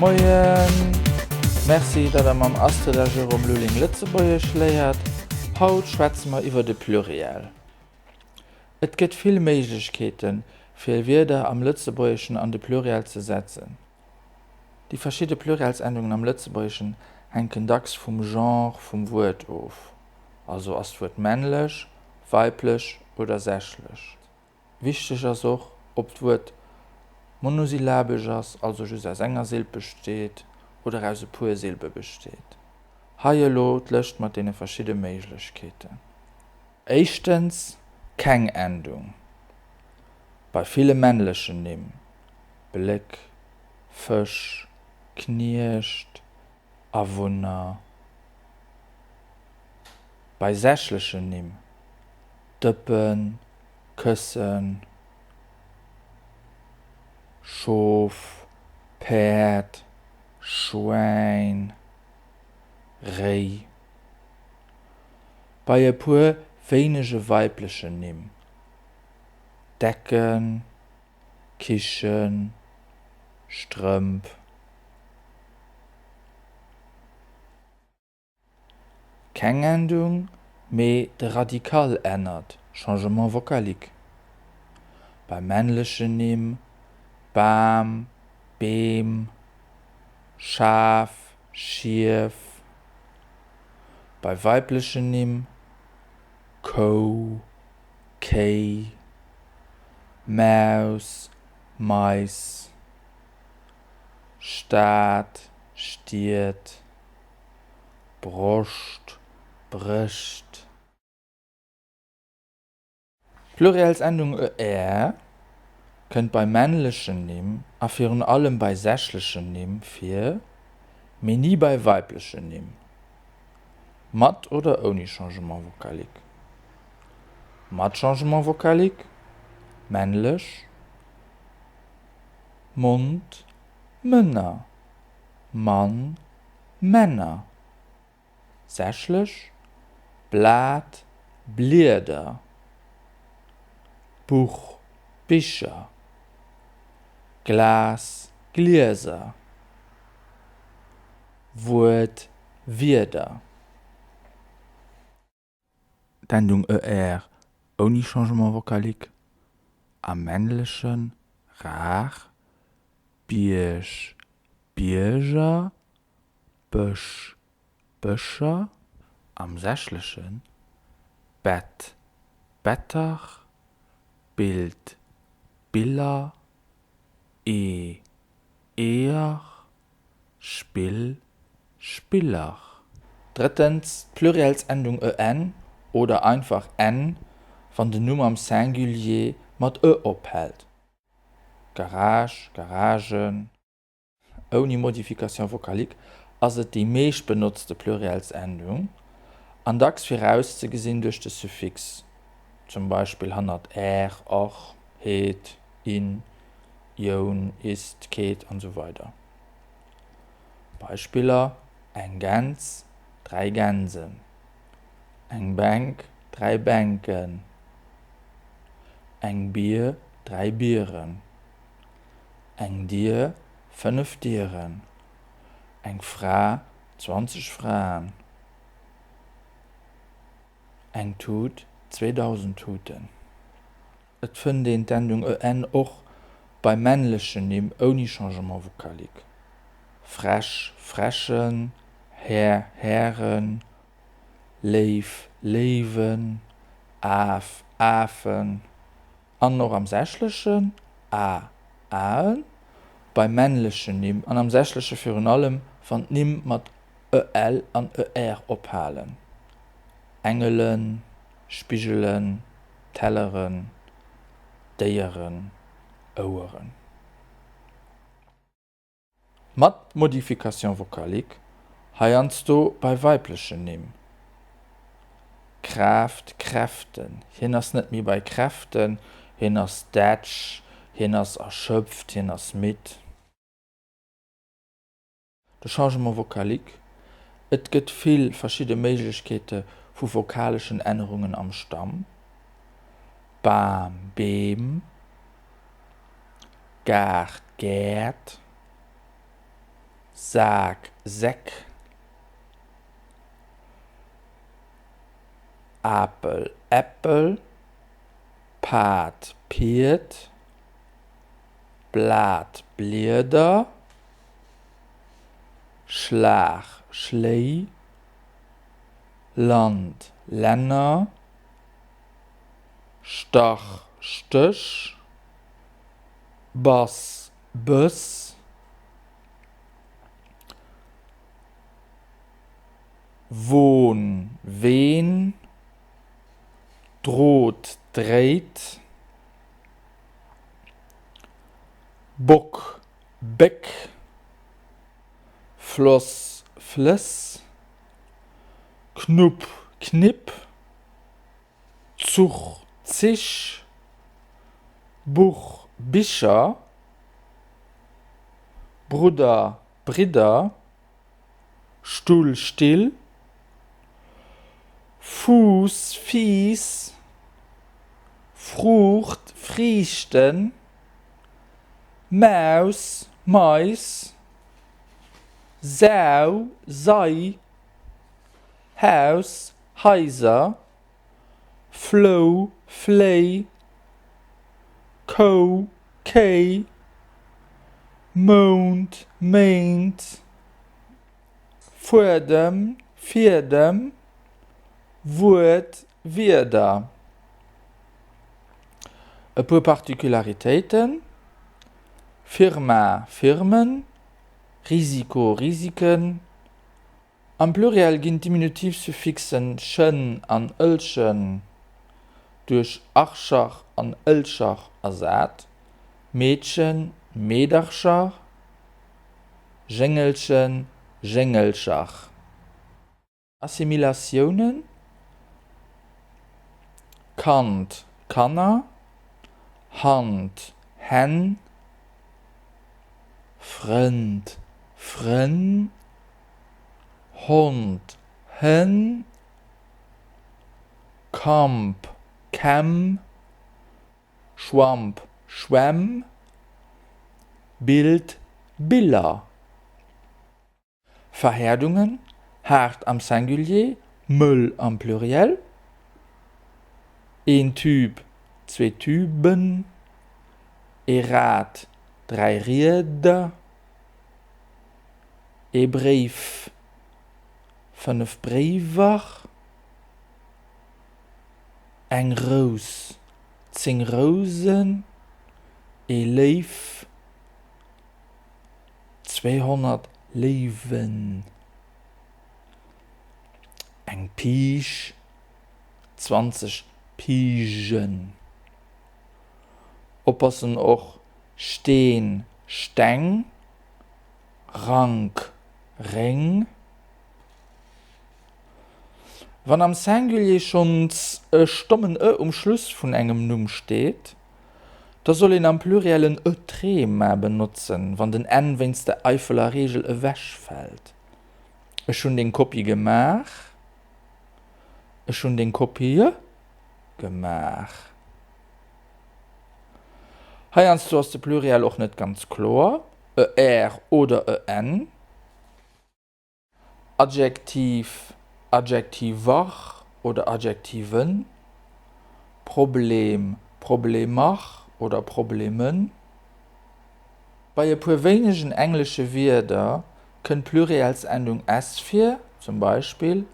Moien! Merci, datt der mam Astrid a Jérôme Lulling Lëtzebuergesch léiert. Haut schwätze mer iwwer de Pluriel. Et gëtt vill Méiglechkeeten, fir Wierder am Lëtzebuergeschen an de Pluriel ze setzen. Déi verschidde Plurielsendungen am Lëtzebuergeschen hänken dacks vum Genre vum Wuert of, also ass d'Wuert männlech, weiblech oder sächlech. Wichteg ass och, ob d'Wuert monosyllabesch ass, also just aus enger Silb besteet, oder aus e puer Silbe besteet. Hei elo d'Lëscht mat deene verschidde Méiglechkeeten. Éischtens, keng Endung bei ville männlechen Nimm, Bléck, Fësch, Kniecht, Awunner. Bei sächlechen Nimm, Dëppen, Këssen, Schof, Päerd, Schwäin, Réi. Bei e puer wéinege weiblechen Nimm, Decken, Kichen, Strëmp. Keng Endung, mee de Radikal ännert, Changement vocalique. Bei männlechen Nimm, Bam, Beem, Schaf, Schief. Bei weiblechen Nimm, Kou, Kéi, Maus, Mais, Stad, Stied, Broscht, Brëscht. D'Plurielsendung er kënnt bei männlechen Nimm a virun allem bei sächlechen Nimm vir, mee ni bei weiblechen Nimm, mat oder ouni Changement vocalique. Mat Changement vocalique, männlech, Mond, Mënner, Mann, Männer, sächlech, Blat, Blieder, Buch, Bicher, Glas, Glieser, Wuert, Wierder. D'Endung er ouni Changement vocalique, am männlechen, rar, Bierg, Bierger, Bësch, Bëscher, am sächlechen, Bett, Better, Bild, Biller, Ee, Eeër, Spill, Spiller. Drëttens, d'Plurielsendung en oder einfach n, wann den Numm am Singulier mat e ophält, Garage, Garagen. Ouni Modification vocalique ass et déi meescht benotzte Plurielsendung an dacks virauszegesinn duerch de Suffix, zum Beispill hannert er, or, heet, in, ioun, ist, keet an esou weider Beispiller, eng Gäns, dräi Gänsen, eng Bänk, dräi Bänken, eng Bier, dräi Bieren. Eng Dier, 5 Dieren, eng Fra, 20 Fraen, eng Tut, 2000 Tuten. Et fënnt een d'Endung en och bei männlechen Nimm ouni Changement vocalique, Fräsch, Fräschen, Här, Hären, Léif, Léiwen, Af, Afen. An och am Sächlechen, a, aen, bei männlechen Nimm, an am Sächleche virun allem, wann d'Nimm mat el an er ophalen, Engelen, Spigelen, Telleren, Déieren, Oueren. Mat Modification vocalique, heiansdo bei weiblechen Nimm, Kraaft, Kräften, hien ass net méi bei Kräften, hien ass dätsch, hien ass erschöpft, hien ass midd. De Changement vocalique, Et gëtt vill verschidde Méiglechkeete vu vokaleschen Ännerungen am Stamm, Bam, Beem, Gaart, Gäert. Sak, Säck, Apel, Äppel, Pad, Pied, Blat, Blieder, Schlag, Schléi, Land, Länner, Stach, Stéch, Bass, Bëss, Won, Ween, Drot, Dréit, Bock, Béck, Floss, Flëss, Knupp, Knipp, Zuch, Zich, Buch, Bicher, Brudder, Bridder, Stull, Still, Fuuss, Fiiss, Fruucht, Friichten, Maus, Mais, Sau, Sei, Haus, Haiser, Flou, Fléi, Kou, Kéi, Mound, Méint, Fuedem, Fiedem, Wuert, Wierder. E puer Particularitéiten, Firma, Firmen, Risiko, Risiken. Am Pluriel ginn d'Diminutivsuffixen chen an ëlchen duerch archer an ëlcher ersat, Meedchen, Meedercher, Jéngelchen, Jéngelcher. Assimilatiounen, Kand, Kanner, Hand, Hänn, Frënd, Frënn, Hond, Hënn, Kamp, Kämm, Schwamp, Schwämm, Bild, Biller. Verhäerdungen, haart am Singulier, mëll am Pluriel, een Tube, zwee Tuben, ee Rad, dräi Rieder, ee Bréif, 5 Bréiwer, eng Rous, 10 Rousen, ee Léiw, 200 Léiwen, eng Piisch, 20 Piigen. Oppassen och Steen, Steng, Rank, Réng. Wann am Singulier schonns e stommen e um Schluss vun engem Numm steet, da soll een am Pluriel en ë-Trema benotzen, wann den n wéinst der Eifeler Reegel ewechfält, Ech hunn deng Kopie gemaach. Ech hunn deng Kopië gemaach. Heiansdo ass de Pluriel och net ganz kloer, e r oder e n. Adjektiv, Adjektiver oder Adjektiven, Problem, Problemer oder Problemen. Bei e puer wéinegen englesche Wierder kënnt d'Plurielsendung s vir, zum Beispill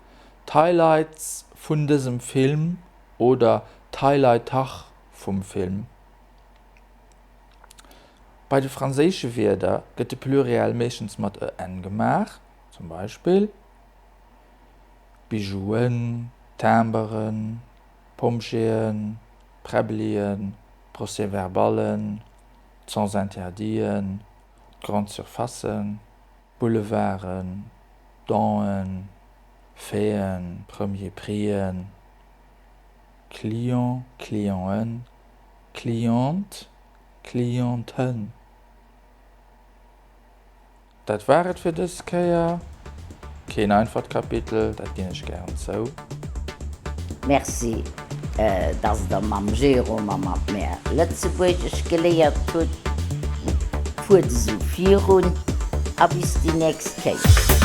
d'Highlights vun dësem Film oder d'Highlighter vum Film. Bei de franséische Wierder gëtt de Pluriel meeschtens mat en gemaach, zum Beispill, Bijouen, Timberen, Pompjeeën, Präbblien, Procès-verballen, d'Sens-interditen, d'Grande Surfacen, Boulevarden, Don'en, Faiten, Premier Prixen, Client, Clienten, Cliente, Clienten. Dat war et fir dës Kéier. Keen einfacht Kapitel, dat ginn ech gären zou. Merci, dass der mam Jérôme a mat mär Lëtzebuergesch geléiert hutt. Fuert esou virun. A bis déi nächst Kéier.